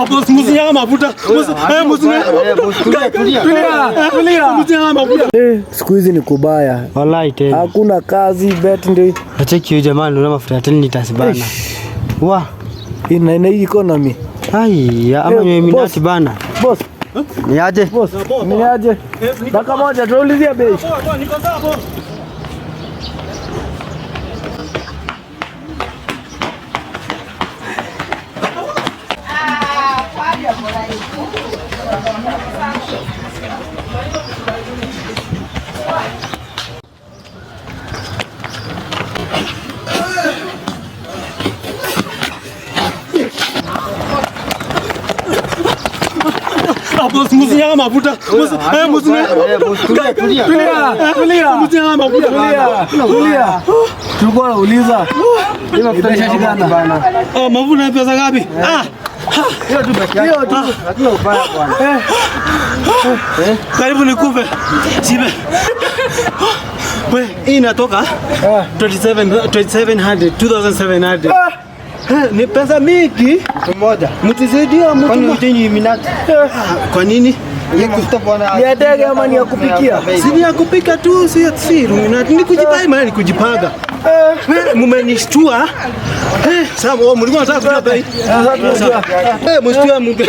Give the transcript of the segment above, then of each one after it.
Boss, msinyanga mafuta. Msinyanga mafuta. Tulia, tulia. Msinyanga mafuta. Siku hizi ni kubaya. Wallahi tena. Hakuna kazi, bet ndio Acheki huyu jamaa ndio mafuta 10 liters bana. Wa. ina hii economy. Ai, ama Eh, ni boss. minati bana. Boss, Ni aje? boss, ni aje? Dakika moja tuulizia bei. Niko sawa boss. Boss, msinyanga mafuta. Msinyanga mafuta. Tulia, tulia. Msinyanga mafuta. Tulia, tulia. Tulikuwa nauliza. Mafuta shikana. bana. Ah, mafuta ni pesa ngapi? Ah, Hiyo tu peke yake. Hiyo tu. Hatuna ubaya bwana. karibu nikufe. Sibe. We, hii inatoka 27 2700 2700. Ni pesa mingi. Mtu mmoja. Mtisaidia mtu. Kwani hujui minati? Kwa nini? Hiyo mafuta bwana. Ni ya ndege ama ni ya kupikia? Si ni ya kupika tu, si ni kujipai maana ni kujipanga. Mmenishtua. Sasa mlikuwa mnataka kujua bei. Sasa tunajua. Mshtua mke.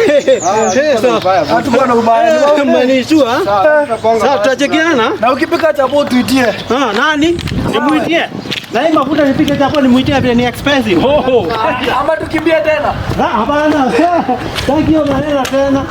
Sawa. Hatukuwa na ubaya. Mmenishtua. Sasa tutachekiana. Na ukipika chapo tuitie. Ah, nani? Nimuitie. Na hii mafuta nipike chapo nimuitie vile ni expensive. Ho ho. Ama tukimbie tena. Ah, hapana. Thank you maneno tena.